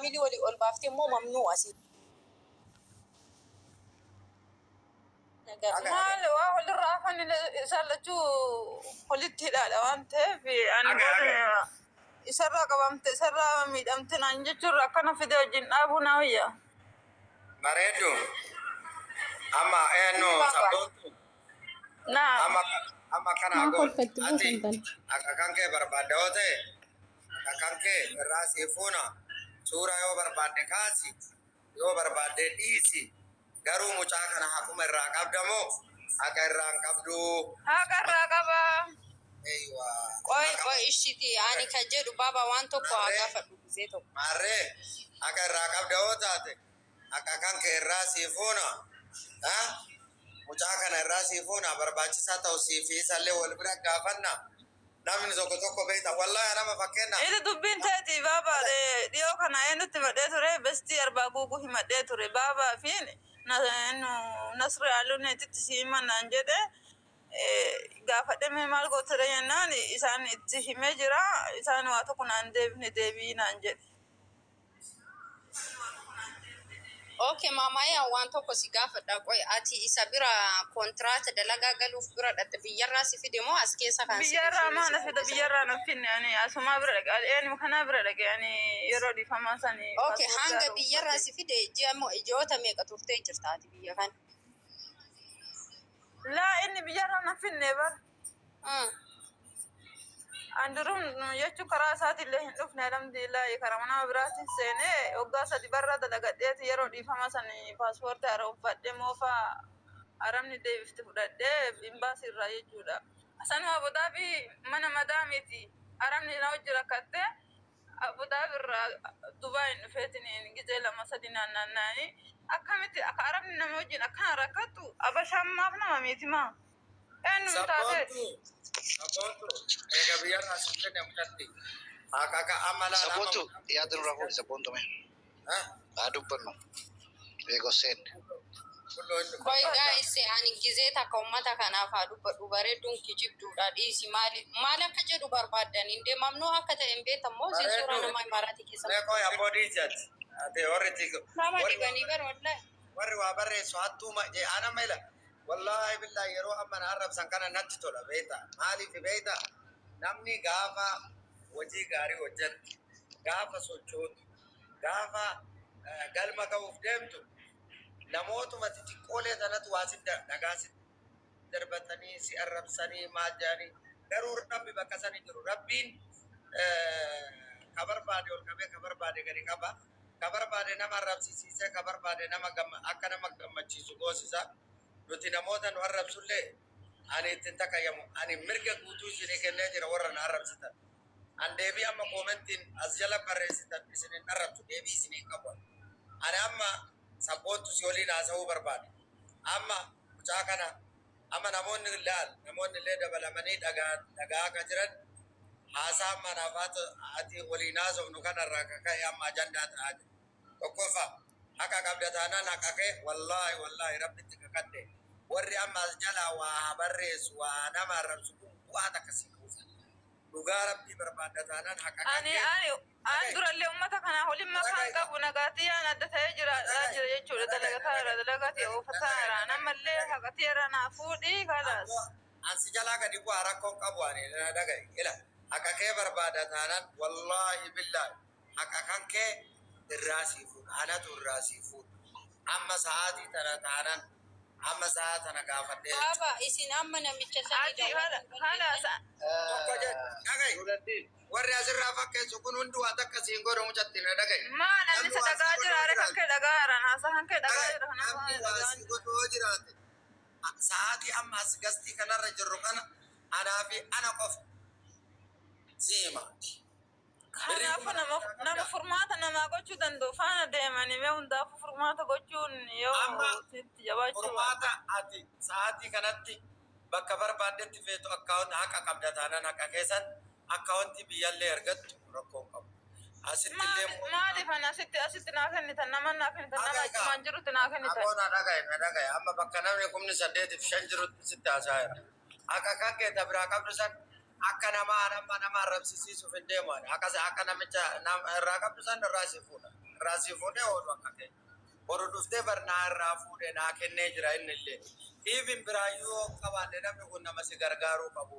Family walii ol baaftee immoo mamnuu asii. Maal waa walirraa hafan isaan lachuu walitti hidhaadha waan ta'eef ani booda isarraa qabamte isarraa miidhamte naan jechuurra akkana fide wajjin dhaabuu naa wayya. Bareeddu. Amma eenyu sabboontu. Naa. Amma amma kana Maa goon kolfatti ati buusan tana. akka kan kee barbaadda yoo ta'e akka kan kee irraa sii fuuna suuraa yoo barbaadde kaasi yoo barbaadde dhiisi garuu mucaa kana haquma irraa qabda moo haqa irraa hin qabdu? Haqa irraa qaba. Eeywa. Qoy Haqa qoy ishiti ani kan jedhu baaba waan tokko haa maarree gaafadhu gisee tokko. maarree haqa irraa qabda yoo taate haqa kan kee irraa sii fuuna. Ha? Mucaa kana irraa sii fuuna barbaachisaa ta'u sii fi isallee wal bira gaafanna. Namni tokko tokko beekta wallaahi nama fakkeenna. Iti dubbiin teeti baaba dhiyoo kana eenyutti himadhee ture bestii arbaa guuguu himadhee ture baabaa fi nasri aluun etitti si himannaan jedhe gaafadhe mee maal gootere jennaan isaan itti himee jira isaan waa tokko naan deebine deebii naan jedhe. Okay maamaayaa waan tokko si gaafadha qoy ati isa bira kontiraata dalagaa galuuf bira dhatte biyyarraa si fide moo as keessa kan si Biyyarraa dhufee maa si na fida fuudhe sana? biyyarraa na finne ani asumaa bira dhaqe eenyu kanaa bira dhaqe ani yeroo dhiifamaa sani Okay paaspoortii hanga haaromfadhe. biyyarraa si fide ji'a moo ji'oota meeqa turtee jirta ati biyya kana? Laa inni biyyarraa na finne bar. An durum jechuun karaa isaatiillee hin dhufne alhamdulillahi karaa nama biraatiin seenee waggaa sadi barra dalagadheeti yeroo dhiifama sani paaspoortii haaromfadhe moofaa haramni deebifte fudhadhee imbaasii irraa jechuudha. Sanuma Abudaabii mana madaamiiti haramni na wajji rakkatte Abudaabii irraa Dubaayin dhufeetiin gizee lama sadi naannaannaanii akkamitti akka arabni nama wajjin akkana rakkattu abashaan maaf nama miiti maa eenyuun taateeti. Sabboontu sabboontu eega biyyarraa si fide mucatti haqa ka amma laala amma Sabboontu mucaan yaada nurraa fuudhi sabboontu mee. ha Haa dubbannu. Eegos seenne. kulloo hin Qoy dubbatta. guys ani gizee takka ummata kanaaf haa dubbadhu bareedduun kijibduudha dhiisi maali maal akka jedhu barbaaddan hin deemamnoo akka ta'e hin beektan moo isin suuraa Bareeddu nama imaaraatii keessa mee qoy abboo dhiisati ati warri tigo nama warri waa dhibanii bar wallahi. warri waa barreessu hattuu ma jee ana mela wallaahi billahi yeroo amma na arrabsan kana natti tola beekta maaliif beekta namni gaafa hojii gaarii hojjettu gaafa sochootu gaafa galma ga'uuf deemtu namootuma xixiqqoolee sanatu waa si dhagaa si darbatanii si arrabsanii maal jedhanii garuu rabbi bakka sani jiru rabbiin ka barbaade ol qabee ka barbaade gadi qaba ka barbaade nama arrabsisiisee ka barbaade nama akka nama gammachiisu goosisa nuti namoota nu arrabsullee ani ittiin takayyamu ani mirga guutuu isinii kennee jira warra na arrabsitan an deebii amma koomentiin as jala barreessitan isin hin arrabsu deebii isinii qabu ani amma sabboontu si waliin haasa'uu barbaade amma mucaa kana amma namoonni laal namoonni illee dabalamanii dhagaa dhagaa akka jiran haasaa amma naaf ati waliin haasofnu kanarraa akka ka'e amma ajandaa ta'aa jira. Tokkoffaa haqa qabda taanaan haqa kee wallaahi wallaahi rabbitti kakadhe warri amma as jalaa waa haa barreessu waa nama arrabsu kun bu'aa takka sii buusan. Dhugaa rabbii barbaadda taanaan haqa kan Ani kee ani an dhaga'i durallee ummata kana waliin makaan dhaga'i qabu nagaatiyyaan adda ta'ee jira dhaga'i jira jechuudha dhaga'i dalagataa jira dhaga'i dalagatii dhaga'i oofataa dhaga'i jira dhaga'i namallee dhaga'i haqateera naa fuudhii kalaas. Ammoo an si jalaa gadi bu'aa rakkoon qabu ani na dhaga'i ila haqa kee barbaada taanaan wallaahi billaahi haqa kan kee irraa sii fuudha anatu irraa sii fuudha amma sa'aatii tana taanaan amma sa'aa tana gaafadhee jechuudha. Baaba isin amma namicha sani Ati haala daawwachuu haala dandeessan. Tokko jedhe dhaga'i Nuraddiin. warri asirraa fakkeessu kun hundi waa takka siin godhu mucatti na dhaga'i maal ani namni isa waa sii dhagaa godhu jira yoo are kan jiraate kee dhagaa jira haasaa kan kee dhagaa dhaga'i jira kanaaf namni waan waa dhagaa sii godhu yoo jiraate sa'aatii amma as gastii kanarra jirru kana anaa fi ana qofa si hima. Birrii Kanaafuu kuma nama lama nama qabda. furmaata namaa gochuu danda'u faana deemanii mee hundaafuu furmaata gochuun yoo Amma sitti jabaachuu baate. furmaata ati sa'aatii kanatti bakka barbaaddetti feetu akkaawunti haqa qabda taanaan haqa keessan akkaawuntii biyyallee argattu rakkoo hin qabu. Asitti illee Maaliif ani asitti asitti naa kennitan nama naa kennitan nama dhaga'i kaa achumaan jirutti naa kennitan. aboo na dhaga'i na dhaga'i amma bakka namni 8,005 jirutti sitti haasa'eera. Haqa kan kee ta biraa qabdu san Akka namaa nama nama arrabsisiisuuf hin deemu ani. Akka namicha irraa qabdu san irraa si fuudha. Irraa si fuudhee oolu akka keenya. Boru dhuftee bar naa irraa fuudhee naa kennee jira inni illee. Even biraayyuu yoo qabaanne, namni kun nama si gargaaruu qabu.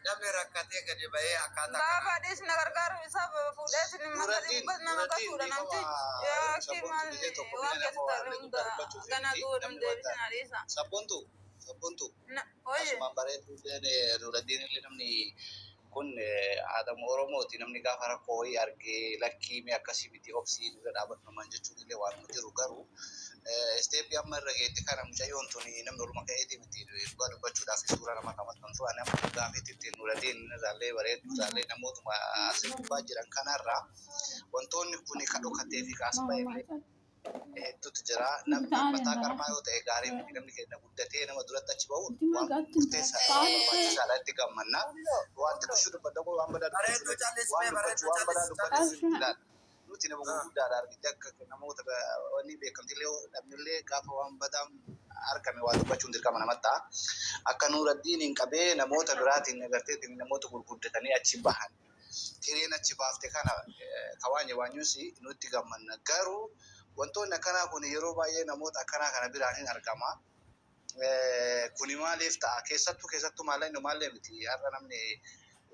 Namni rakkatee gadi bahee akkaataa Gaafa kanaan. dhiisna gargaaru isaa fuudheetiin Nuraddiin, nama Nuraddiin gatuudha dhiifama. Namtichi. Yaa akki Sabboontu maal biyya tokko waan biyya nama keessatti waan hunda guddaa dubbachuuf gana miti duudhu namni wanta deebisina dhiisa. Sabboontu, sabboontu. Oye. Asumaan bareedduu illee, Nuraddiin illee, namni kun aadama Oromooti. Namni gaafa rakkoo wayii argee, lakkii mee akkasii miti, obsii, irra dhaabadhu namaan jechuun illee waan jiru. Garuu step amma irra geette kana mucayyoon tuni namni oluma ka'eeti miti. Dhugaa dubbachuudhaaf suura nama qabattu ani amma gaafeetti Nuraddiin irraallee, bareedduu irraallee, namootuma as gubbaa jiran kanarraa wantoonni kun ka dhokatee fi kaas ba'e hedduutu jira. Namni mataa qarmaa yoo ta'e gaarii miti. Namni keenya guddatee nama duratti achi bahuun waan murteessaadha, waan barbaachisaadha, itti gammanna. Wanti kushuu dubbadha, waan badaa Bareedduu dubbachuu callismee waan dubbachuu bareedduu waan badaa callis dubbachuu callis. ilaala. Nuti nama gurguddaadha, argite, akka namoota wanni beekamtillee dhabnillee gaafa waan badaan argame waa dubbachuun dirqama namatti ta'a. Akka Nuuraddiin hin qabee namoota biraatiin agartee namoota gurguddatanii achi bahan. Hireen achi baafte kana kawaanye waanyuus nutti gammanna. Garuu wantoonni akkanaa kun yeroo baay'ee namoota akkanaa kana biraan hin argama. Kuni maaliif ta'a? Keessattuu maallaqni maallee miti. Har'a namni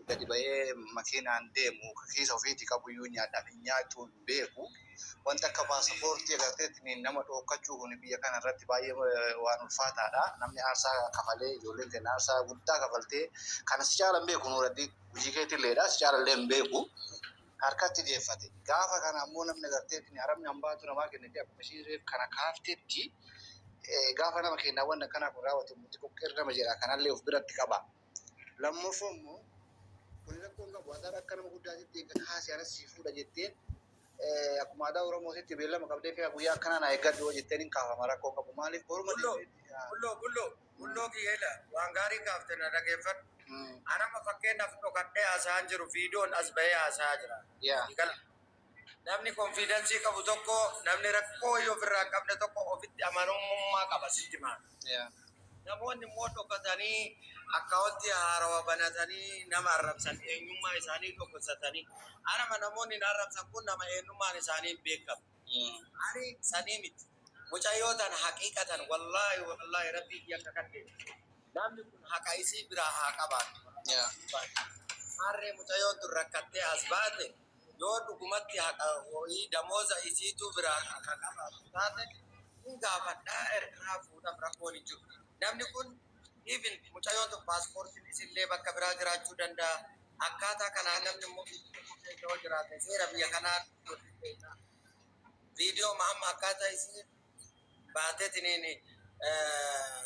gadi ba'ee makiinaan deemu kiisa ofiitii qabu iyyuu nyaadhaaf hin nyaachuu hin beeku. Wanta akka paasapoortii agartee nama dhookachuu kun biyya kana irratti baay'ee waan ulfaataadha. Namni aarsaa kafalee, ijoolleen keenya aarsaa guddaa kafaltee kana si caala hin beeku. Nuuraddiin hojii keetiilleedha, si caalallee hin beeku. Harkatti deeffate. Gaafa kana ammoo namni agartee haramni hambaatu namaa kennite akkuma isheen kana kaaftetti gaafa nama kennaa wanna akkanaa kun raawwatu xiqqoo nama jedha, kanallee of biratti qaba. Lammaffaa immoo kun rakkoon qabu aadaa akka nama guddaatitti eegga kaasee anas si fuudha jetteen, akkuma aadaa Oromootitti beellama qabdee fi guyyaa akkanaa naa eeggadhu yoo jetteen hin kaafama, rakkoo qabu. Maaliif boruma Bulloo, bulloo, bulloo, bulloo kiyyeela waan gaarii kaafte, na dhageeffadhu. Anama fakkeenyaaf dhokadhee haasa'aa jiru, viidiyoon as bahee haasa'aa jira. Gala. Namni confidence qabu tokko, namni rakkoo yoo ofirraa hin qabne tokko, ofitti amanamummaa qaba sitti maal. Namoonni immoo dhokatanii account haarawaa banatanii nama arrabsan, eenyummaa isaanii dhoksatanii. Anama namoonni na arrabsan kun nama eenyummaan isaanii hin beekamu. Ani sanii miti. Mucayyoo tan haqiiqatan, wallaahi wallaahi, rabbii kiyya akka kadhe. Namni kun haqa isii biraa haa qabaatu. Harree mucayyoon tun rakkattee as baate, yoo dhugumatti haqa ho'ii damooza isiituu biraa haqa qabaatu taate, hin gaafadhaa, irraa fuudhaaf rakkoon hin jiru. Namni kun even mucayyoon tun paaspoortiin isillee bakka biraa jiraachuu danda'a. Akkaataa kanaan namni immoo biyya tokko keessa yoo jiraate seera biyya kanaa viidiyoo amma akkaataa isii baateetiniin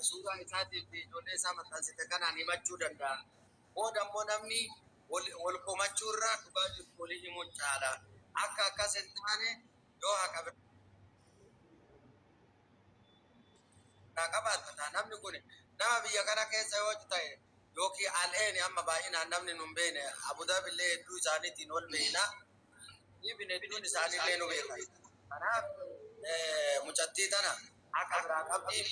suuraa isaatiif ijoollee isaa maxxansite kanaan himachuu danda'a. Booda immoo namni wal komachuu irraa dhugaa jirtu walii himuun caala. Akka akkas hin taane yoo haqa biraa qabaata, namni kun nama biyya kana keessa yoo ta'e yookiin al'een amma baay'inaan namni nun beekne, Abudaabillee hedduu isaaniitiin ol beekna. Ibn hedduun isaaniillee nu beekan. Kanaaf mucattii tana haqa biraa qabdii,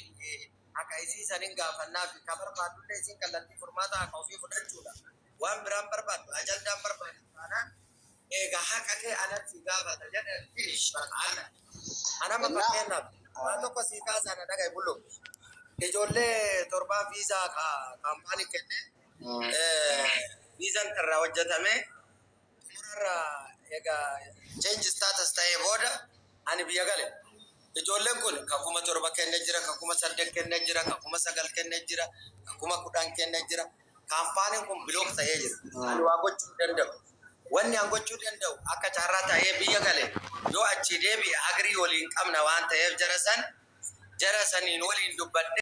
haqa isii sanin gaafannaa fi ka barbaadullee isiin kallattii furmaata haqa ofii fudhachuudha. Waan biraan barbaaddu, ajandaan barbaaddu taanaan, eega haqa kee anatti gaafata jedhe, finish ana. Anama fakkeenyaaf waan tokko sii kaasaa, na dhagaye bullo. Ijoollee torbaa viizaa kaampaanii kenne, viizaan irraa hojjetame, xumurarra egaa change status ta'ee booda ani biyya gale. Ijoolleen kun ka 7,000 kenne jira, ka 8,000 kenne jira, ka 9,000 kenne jira, ka 10,000 kenne jira. Kaampaaniin kun block ta'ee jira. Ani waa gochuu hin danda'u. Wanni an gochuu danda'u, akka carraa ta'ee biyya gale, yoo achii deebi'e agree waliin qabna waan ta'eef jara saniin waliin dubbadhe.